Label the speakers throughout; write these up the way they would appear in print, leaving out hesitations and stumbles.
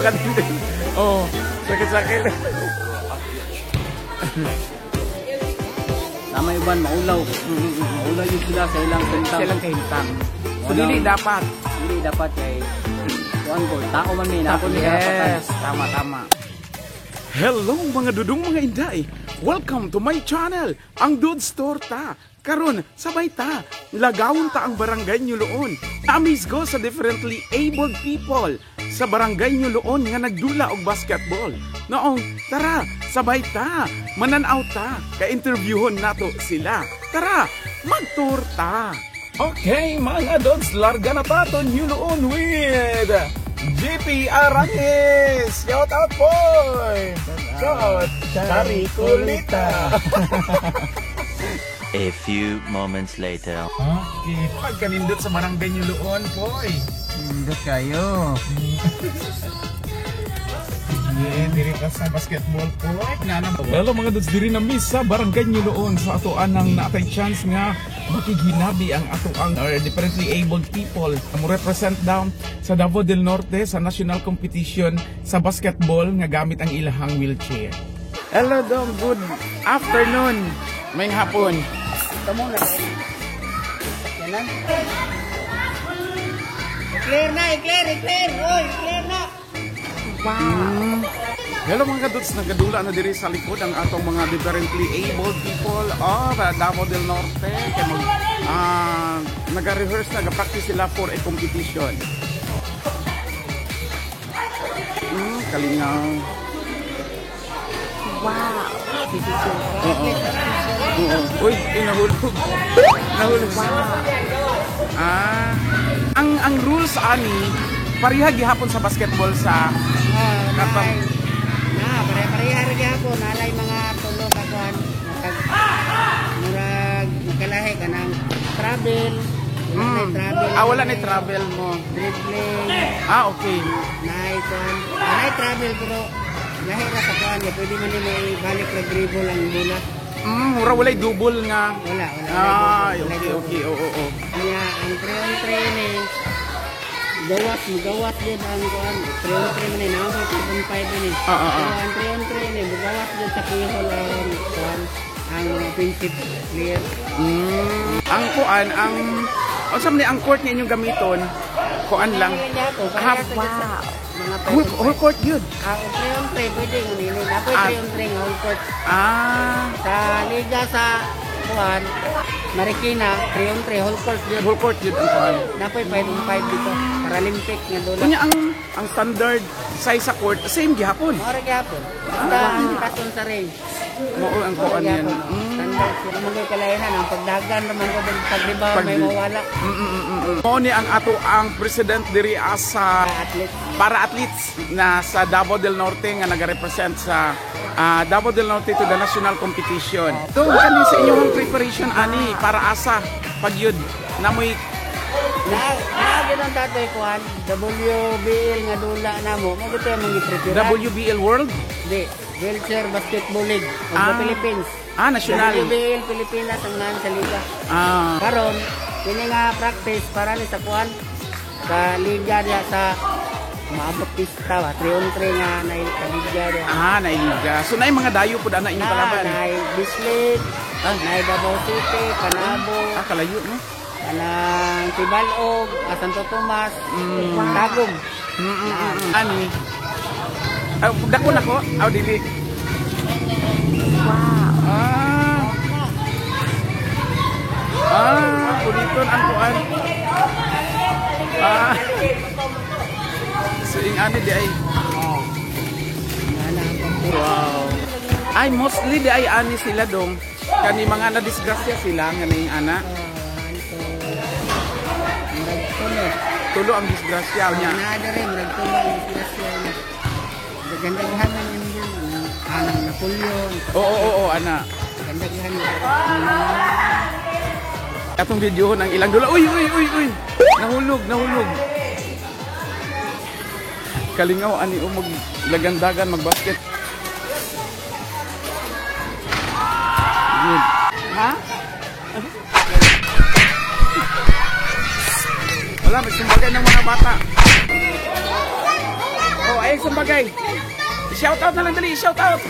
Speaker 1: Makatindi. Oh, sakit-sakit.
Speaker 2: Tama iban maulaw. Maulaw yun sila sa ilang kahimtang.
Speaker 1: Silang kahimtang. So, dili dapat.
Speaker 2: Dili dapat kay kuan ko, tao man mi, naa mi karapatan.
Speaker 1: Yes, tama, tama. Hello, mga dudong, mga inday! Welcome to my channel, ang Dudes Torta. Karon, sabay ta, lagawon ta ang Barangay Ñuloon. Na-amaze ko sa differently abled people sa Barangay Ñuloon nga nagdula og basketball. Noong, tara, sabay ta, mananaw ta, ka-interviewhon nato sila. Tara, magtorta! Okay, mga dods, larga na ta to Ñuloon with GP Arangis! Shout out, boy! Shout out, Chari Kulita!
Speaker 3: A few moments later.
Speaker 1: Okay, pagkanindot sa Barangay Ñuloon, boy!
Speaker 2: Nindot kayo.
Speaker 1: Yeah, diri ka sa basketball court. Nana. Hello, mga dudes, diri na mi sa Barangay Ñuloon sa ato anang naatay chance nga makighinabi ang ato ang or differently abled people mo represent down sa Davao del Norte sa national competition sa basketball nga gamit ang ilahang wheelchair. Hello, Dom, good afternoon. May hapon.
Speaker 2: Kamo na. Yanan. Clear na, clear, clear. Oy, clear na.
Speaker 1: Hello, mga kaduts, nagadula na diri sa likod ang atong mga differently abled people of Davao del Norte kay mag naga-rehearse, naga-practice sila for a competition. Kalingaw.
Speaker 2: Wow.
Speaker 1: Oo. Oo. Uy, ay, nahulog. Nahulog. Ah, ang rules ani pareha gihapon sa basketball sa
Speaker 2: Ah,
Speaker 1: Katong-
Speaker 2: na, pare-pareha ra gyapon, nalay mga tulo ka kuan. Murag makalahi kanang travel. Wala na travel.
Speaker 1: Ah, wala na travel mo.
Speaker 2: Dribbling.
Speaker 1: Ah, okay.
Speaker 2: Naay kuan. Naay travel pero lahi ra sa kuan, ya pwede man nimo ibalik ra dribble ang bola.
Speaker 1: Mura walay double nga.
Speaker 2: Wala, wala.
Speaker 1: Ah,
Speaker 2: walay
Speaker 1: okay,
Speaker 2: double.
Speaker 1: okay. Oo.
Speaker 2: Kaya ang 3 on 3 ni gawas, mugawas yun ang kuan. 3 on 3 man ni, naa 5 on 5 ni.
Speaker 1: Ah.
Speaker 2: Pero ang 3 on 3 ni, mugawas yun sa keyhole ang kuan, ang offensive player.
Speaker 1: Ang kuan, ang unsa man ni ang court nga inyong gamiton? Kuan lang.
Speaker 2: Half,
Speaker 1: Wow.
Speaker 2: mga
Speaker 1: Whole court yun.
Speaker 2: Ang 3 on 3 pwede nga nini. Napoy 3 on 3 nga whole court. Sa liga sa kuan, Marikina, 3 on 3 whole court yun.
Speaker 1: Whole court yun ang kuan.
Speaker 2: Napoy 5 on 5 dito. Paralympic nga dula.
Speaker 1: Kunya ang standard size sa court same gihapon.
Speaker 2: Mao ra gyapon. Basta ang kason sa ring.
Speaker 1: Mao ang
Speaker 2: Mao
Speaker 1: kuan yan.
Speaker 2: gyapon. Standard sila mo kalahinan ang pagdagan raman ko pag-rebound may mawala.
Speaker 1: Mao ni ang ato ang president diri asa
Speaker 2: Athlete.
Speaker 1: Para athletes na sa Davao del Norte nga nagarepresent sa Davao del Norte to the national competition. So, kani sa inyong preparation ani para asa pagyud namoy
Speaker 2: Na na ginon tatoy kuan WBL nga dula namo. Mo gito ang gi-prepare.
Speaker 1: WBL World?
Speaker 2: Di, Wheelchair Basketball League of the Philippines.
Speaker 1: Ah, national.
Speaker 2: WBL Pilipinas ang naan sa liga. Karon kini nga practice para ni sa kuan sa liga diya sa maabot pista ba 3 on 3 nga na liga diya.
Speaker 1: Ah, nailiga. So naay mga dayo pud ana inyong
Speaker 2: Na,
Speaker 1: kalaban.
Speaker 2: naay Bislig, naay Davao City, Panabo,
Speaker 1: Ah, kalayo, no?
Speaker 2: kanang Tibalog, Santo Tomas, Tagum.
Speaker 1: Ani. Ah, dako na ko. Aw, dili. Wow. Ah. Ah, kuliton ang kuan. Ah. So ing ani di ay
Speaker 2: Oh. Nga na ang
Speaker 1: Wow. Ay, mostly di ay ani sila dong. Kani mga na-disgrasya sila nga ning ana.
Speaker 2: Anto. Murag tulo.
Speaker 1: Tulo ang disgrasya niya.
Speaker 2: Na dere murag tulo ang disgrasya niya. Gandaghan man yun yun. Anang Napoleon.
Speaker 1: Oo, ana.
Speaker 2: Gandaghan.
Speaker 1: Atong video ng ilang dula. Uy, uy, uy, uy. Nahulog, nahulog. Kalingaw ani o mag lagandagan magbasket. Good. Ha? Wala, may sumbagan ng mga bata. Oh, ay sa bagay. Shout out na lang dali, shout out.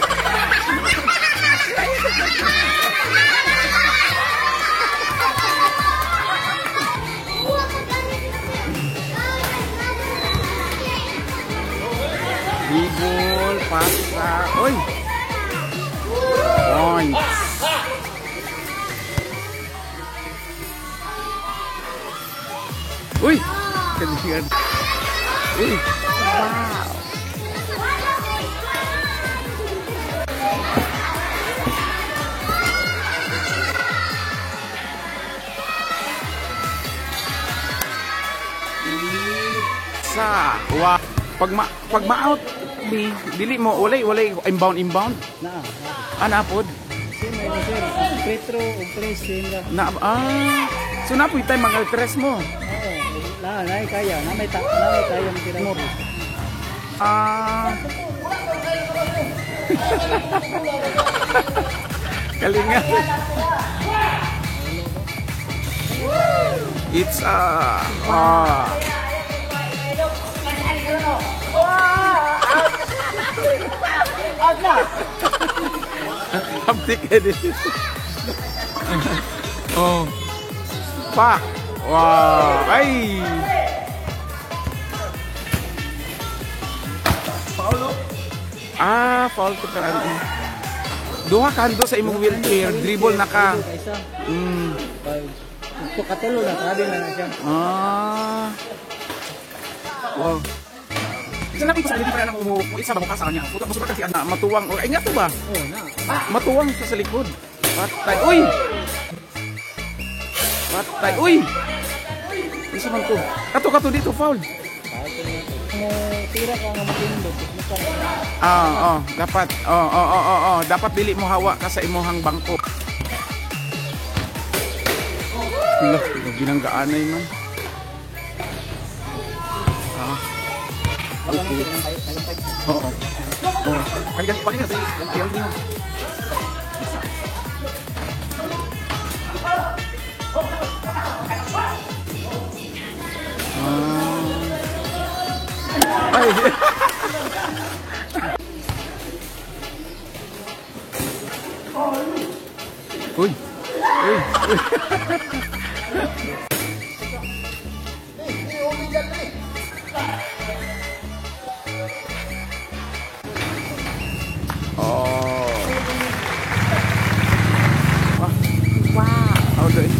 Speaker 1: Dribble, pasa. Oy. Points. Uy. Kadigan. Uy.
Speaker 4: Wow.
Speaker 1: Sa wa pag ma-out bi dili mo walay walay inbound inbound
Speaker 2: Na.
Speaker 1: Ana pod.
Speaker 2: Same ra sir. Free throw ug tres same ra.
Speaker 1: Na ah. So na po time mga tres mo.
Speaker 2: Oo. Na na kaya, na may ta, na may kaya mo tira mo.
Speaker 1: Ah. Kalinga. It's ah. Abdik eh din. Oh. Pa. Wow. Ay. Ah, foul to ka. Duha ka hando sa imong wheelchair, dribble na ka.
Speaker 2: Isa.
Speaker 1: Mm.
Speaker 2: Katulo na, grabe na na siya.
Speaker 1: Ah. Wow. Sinabi ko sa hindi pa lang umuwi sa bangka sa kanya. Puta, mas kasi ana matuwang. Ay nga to ba?
Speaker 2: Oh, na.
Speaker 1: Matuwang siya sa likod. Patay. Uy! Patay. Uy! Isa man to. Kato kato dito foul.
Speaker 2: Mo tira ka nga motindog.
Speaker 1: Ah, oh, dapat. Oh. Dapat dili mo hawa ka sa imuhang bangko. Hala, binanggaanay man. Ah. Oo. Oo. Kaya kaya kaya. Ay. Uy. Uy. Uy. Oh. Ah.
Speaker 4: Wow.
Speaker 1: Oh, doon.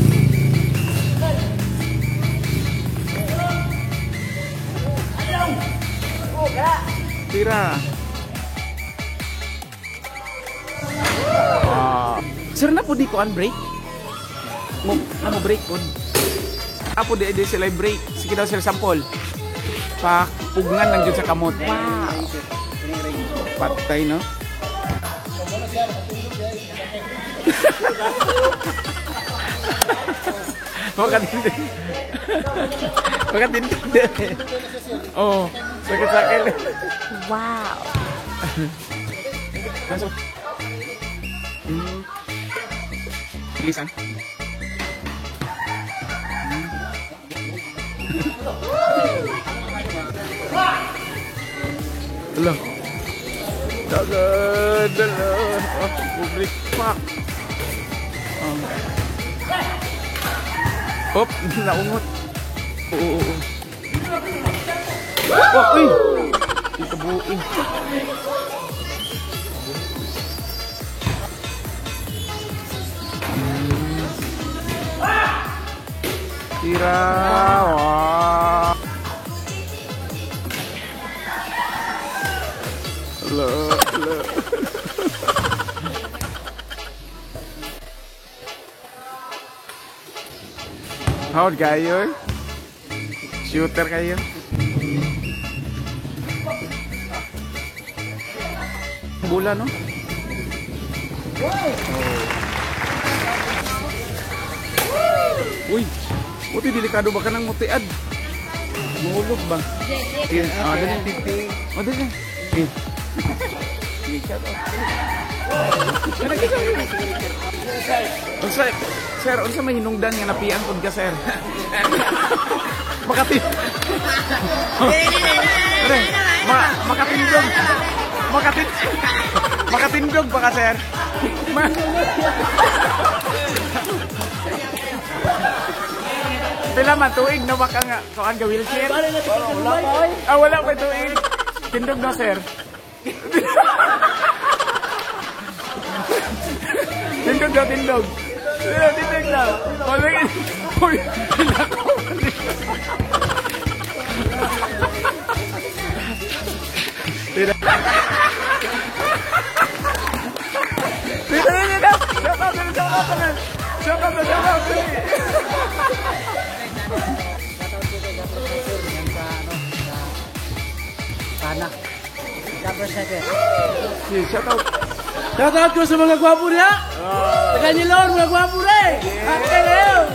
Speaker 1: Tira. Ah. Sir na po di ko an break. Mo ano break po? Apo di di sila break. Sige daw sir sample. Pa pugnan lang jud sa kamot.
Speaker 4: Wow.
Speaker 1: Patay no. Makatindi. Makatindi. Oh, sakit-sakit.
Speaker 4: Wow.
Speaker 1: Kaso. Bilisan. Ala. Dagan, dala. Oh, public pa. Oh. Hop, naungot. Oo, oo, oo. Oh, uy! Ikabuin. Tira. Wah. Ala, ala. Howard kayo? Shooter kayo? Bola, no? Oh. Uy, buti delikado ba ka ng mutiad? Muhulog ba? Eh, ah, dali. Oh, dali. Eh. Sige, shout out. Unsa, sir, unsa may hinungdan nga napian pud ka, sir? Makati. Pre. Makatindog. Makatindog. Makatindog ba ka, sir? Pila man tuig na baka nga kuan ga wheelchair? Ah, wala pa tuig. Tindog na, sir. Tindog na, tindog. Tindog na. Uy, nako. Tindog. Tindog. Shout out, shout out, shout out, shout out.
Speaker 2: Pana.
Speaker 1: Shout out.
Speaker 2: Shout out ko sa mga gwapo niya. Taga Nilon, mga gwapo na eh. Happy kayo.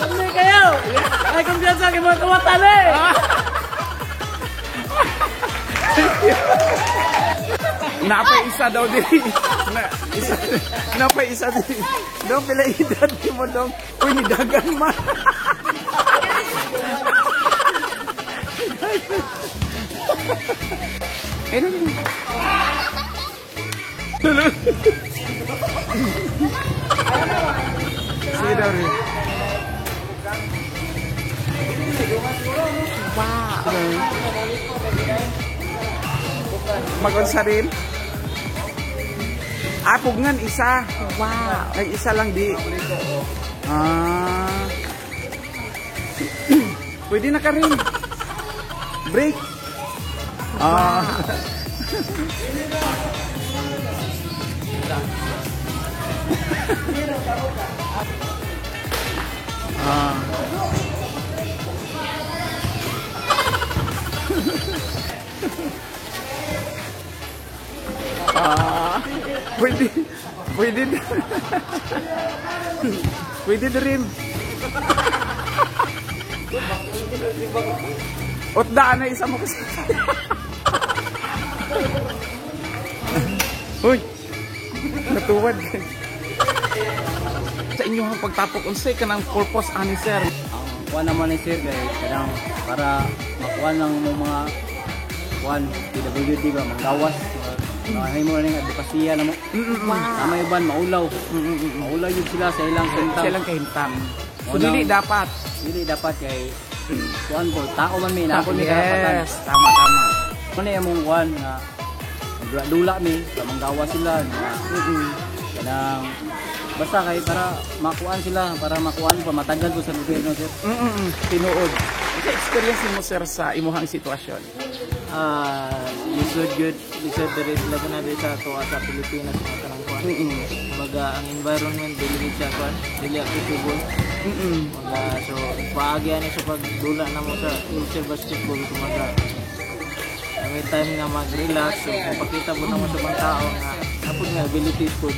Speaker 2: Sabay kayo. Ay, kumpiyansa kay mga kawatan eh.
Speaker 1: Napay isa daw diri. Napay isa diri. Dong pila edad mo dong. Uy, nidagan man. Eh, no, no. Sige daw rin.
Speaker 4: Wow.
Speaker 1: Mag-unsa rin? Ah, pugnan isa.
Speaker 4: Wow.
Speaker 1: Nag-isa lang di. Ah. Pwede na ka rin. Break. Ah. Ah. Ah. Pwede. Pwede na. Pwede na rin. Otdaan na isa mo kasi. Uy. Natuwad. Sa inyong pagtapok, unsay ka ng purpose ani sir?
Speaker 2: Ang kuha naman ni sir kay kanang para makuha ng mga kuan PWD ba manggawas. Mahay mo na ning advokasya na mo. Tama uban maulaw. Maulaw yun sila sa ilang kahimtang.
Speaker 1: Sa ilang kahimtang. So dili dapat.
Speaker 2: Dili dapat kay kuan ko tao man may na may karapatan.
Speaker 1: Yes, tama tama.
Speaker 2: Kuno among kuan nga dula mi, manggawas sila nga kanang basta kay para makuan sila, para makuan pa matagal ko sa gobyerno sir.
Speaker 1: Tinuod. Unsa experience mo sir sa imuhang sitwasyon?
Speaker 5: Lisod good, lisod diri sila na diri sa tuwa sa Pilipinas mga kanang kuan. Kumbaga ang environment dili gid siya kuan, dili accessible. Kumbaga so paagi ani sa pagdula namo sa wheelchair basketball, kumbaga may time nga mag-relax, so mapakita po namo sa ibang tao nga apod nga abilities po.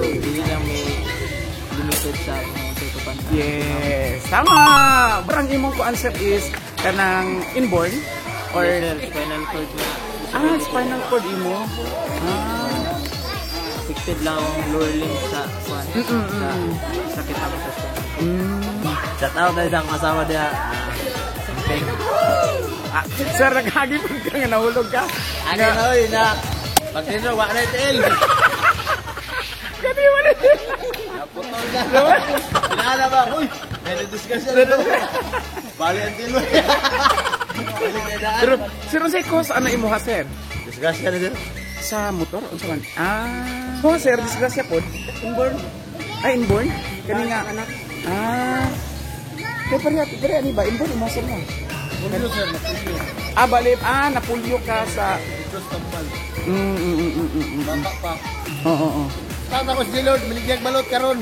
Speaker 5: Dili lang may limited sa imong tutupan.
Speaker 1: Yes, tama. Barang imong kuan sir is kanang inborn or
Speaker 5: yes, sir, spinal cord na.
Speaker 1: Ah, spinal cord imo. Ah.
Speaker 5: Affected lang ang lower limb sa kuan. Sa sakit ako sa spinal.
Speaker 6: Shout out tayo sa akong asawa diha. Peng.
Speaker 1: Ah, sir, naghagi pud ka nga nahulog ka.
Speaker 6: Ano na oy na. Pagtindog wa na tiil.
Speaker 1: Kani wala.
Speaker 6: Naputol na. Pinala ba? Uy, may discuss na to. Bali ang tiil.
Speaker 1: Pero sir, unsay cause ana imo ha sir?
Speaker 6: Disgrasya na sir.
Speaker 1: Sa motor unsa man? Ah, oh sir, disgrasya pod. Inborn. Ay, inborn? Kani nga anak. Ah. Kay pareha, pareha ni ba inborn imo sir mo?
Speaker 6: Pulyo sir, napulyo.
Speaker 1: Ah, bali, ah, napulyo ka sa
Speaker 6: Bata pa.
Speaker 1: Oo, oo.
Speaker 6: Tata ko si Lord, miligyag balot karon.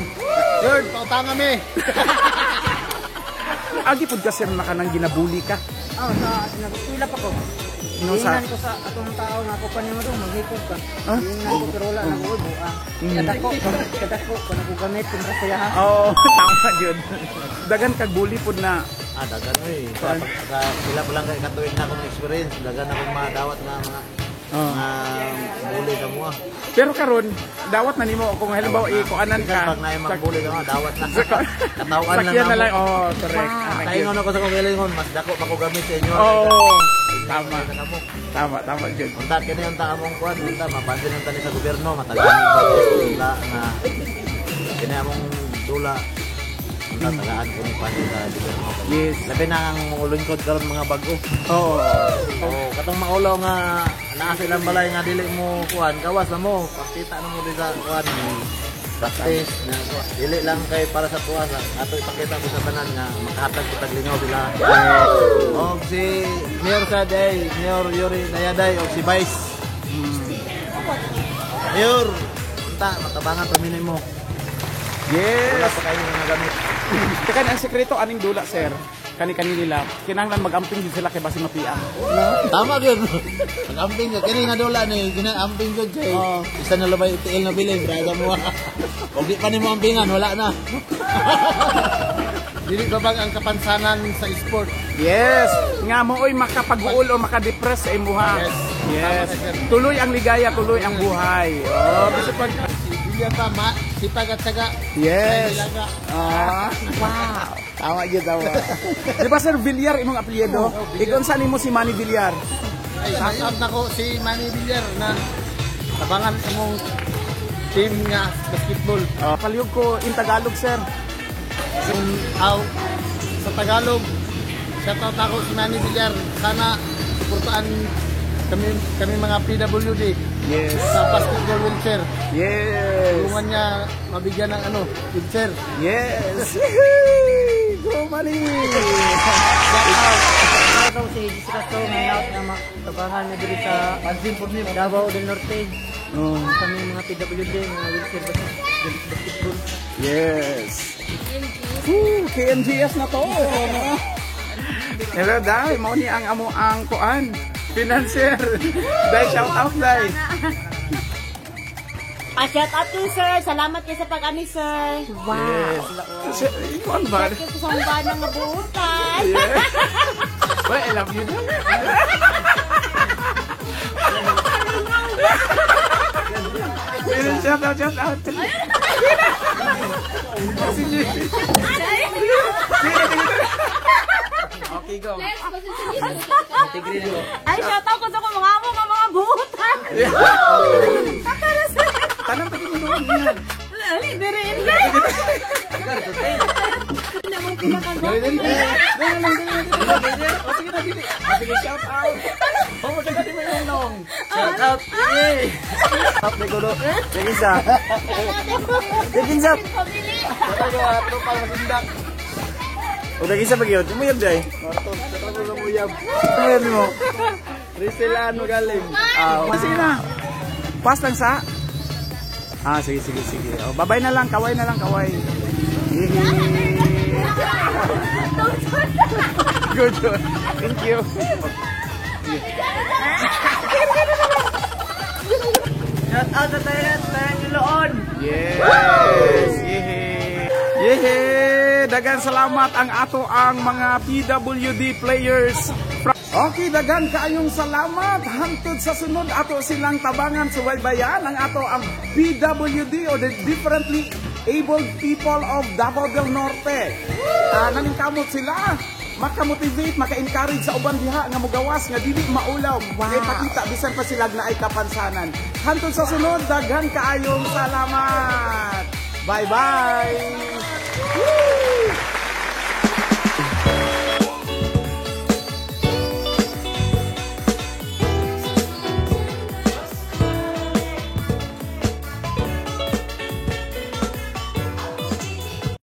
Speaker 6: Lord, pautanga mi.
Speaker 1: Agi pud ka sir na kanang ginabuli ka.
Speaker 2: Oh, sa nagpila pa ko.
Speaker 1: No, sa
Speaker 2: Ingnan ko sa atong tao nga ako pa nimo dong maghipog ka.
Speaker 1: Ah?
Speaker 2: Ingnan ko pero wala na ko buha. Kadako, kadako pa na ko gamit kung sa ha.
Speaker 1: Oo, tama jud. Dagan kag bully pud na.
Speaker 6: Ah, dagan oy. Sa pila pa lang kay katuig na akong experience, dagan akong madawat na mga mga bully sa mua.
Speaker 1: Pero karon dawat na nimo kung halimbawa ikuanan ka.
Speaker 6: Pag naay magbully ka, dawat na. Katawaan lang
Speaker 1: Sakyan na
Speaker 6: namo.
Speaker 1: lang. Oh, correct.
Speaker 4: Wow.
Speaker 6: Kaingon ako sa kong galingon, mas dako pa ko gamit sa inyo.
Speaker 1: Oo.
Speaker 6: Sa
Speaker 1: Tama.
Speaker 6: Tama.
Speaker 1: Tama, tama jud.
Speaker 6: Unta kini unta among kuan, unta mapansin unta ni sa gobyerno matagaan ni budget dula nga kini among dula unta tagaan ko ni pansin sa gobyerno.
Speaker 1: Yes.
Speaker 6: Labi na ang lingkod karon mga bag-o.
Speaker 1: Oo.
Speaker 6: Oh, katong maulaw nga naa sa ilang balay nga dili mo kuan, gawas na mo, pakita na mo di sa kuan practice na kuan. Dili lang kay para sa tuwa sa ato ipakita ko sa tanan nga makahatag kitag lingaw sila. Og si Mayor Saday, Mayor Yuri Nayaday og si Vice. Mayor, unta matabangan pa mo.
Speaker 1: Yes.
Speaker 6: Wala pa kayo mga gamit.
Speaker 1: Teka, ang sekreto aning dula, sir. Kani-kani nila. Kinahanglan mag-amping din sila kay basin mapiang.
Speaker 6: Tama gyud. Pag-amping ka kini nga dula ni gina-amping gyud kay isa na labay tiil na bilin kaya mo. Kung di pa nimo ampingan wala na.
Speaker 7: Dili babag ang kapansanan sa sport.
Speaker 1: Yes. Nga mo oy makapag-uol o makadepress sa imuha.
Speaker 7: Yes.
Speaker 1: Yes. Tuloy ang ligaya, tuloy ang buhay. Oh,
Speaker 7: Kasi pag si Villar pa, ma, sipag at syaga.
Speaker 1: Yes.
Speaker 7: Nilaga.
Speaker 1: Ah.
Speaker 4: Wow.
Speaker 1: Tama gyud, tama. Di ba Sir Villar imong apelyido? Ikaw unsa nimo si Manny Villar?
Speaker 7: Ay, shout out na ko si Manny Villar na tabangan among team nga basketball.
Speaker 1: Oh, palihog ko in Tagalog, sir.
Speaker 7: Kung aw, sa Tagalog, shout out ako si Manny Villar. Sana suportaan kami mga PWD
Speaker 1: Yes.
Speaker 7: sa basketball wheelchair.
Speaker 1: Yes.
Speaker 7: Tulungan niya mabigyan ng ano, wheelchair.
Speaker 1: Yes. Yehey! Go Manny!
Speaker 2: Shout out si Jessica So, manaut na matabangan na diri sa Davao del Norte.
Speaker 1: Oh.
Speaker 2: Kami mga PWD, mga wheelchair basketball.
Speaker 1: Yes. Woo, KMGS na to. Hello, Day. Mao ni ang amo ang kuan. Financier. Day, shout out, Day.
Speaker 8: Ah, shout out to sir. Salamat kayo sa pag-ani, sir.
Speaker 4: Wow.
Speaker 1: Yes. Kuan ba?
Speaker 8: Thank you sa samba ng buutan.
Speaker 1: Yeah. Well, I love you. Day. Shout out, shout out. Sige. Sige, sige. Okay, go.
Speaker 8: Ay, shout out ko sa mga amo nga mga buutan.
Speaker 1: Tanang pag mo yan.
Speaker 8: Ali, diri inday. Namang pinakagwapo.
Speaker 1: Dali na lang, dali na, dali. O, sige na, dili. O, sige, shout out. O, magkakati mo yung nong.
Speaker 5: Shout out. Yay! Up ni Gulo. Sige sa. Sige sa. O kay isa pagyod, mo yab day. Mo yab mo.
Speaker 1: Riselan mo galing. Ah, sige na. Pass lang sa. Ah, sige, sige, sige. O, babay na lang, kaway na lang, kaway. Yehey. Good, good. Thank you.
Speaker 5: Shout out sa tayo, tayo Niloon.
Speaker 1: Yes! Yehey! Yehey! Dagan salamat ang ato ang mga PWD players. Okay, dagan kaayong salamat. Hangtod sa sunod ato silang tabangan subaybayan ang ato ang PWD o the Differently Abled People of Davao del Norte. Naningkamot sila makamotivate, maka-encourage sa uban diha nga mugawas nga dili maulaw.
Speaker 4: Wow.
Speaker 1: Kay pakita bisan pa sila na ay kapansanan. Hantod sa sunod, daghan kaayong salamat. Bye-bye. Woo!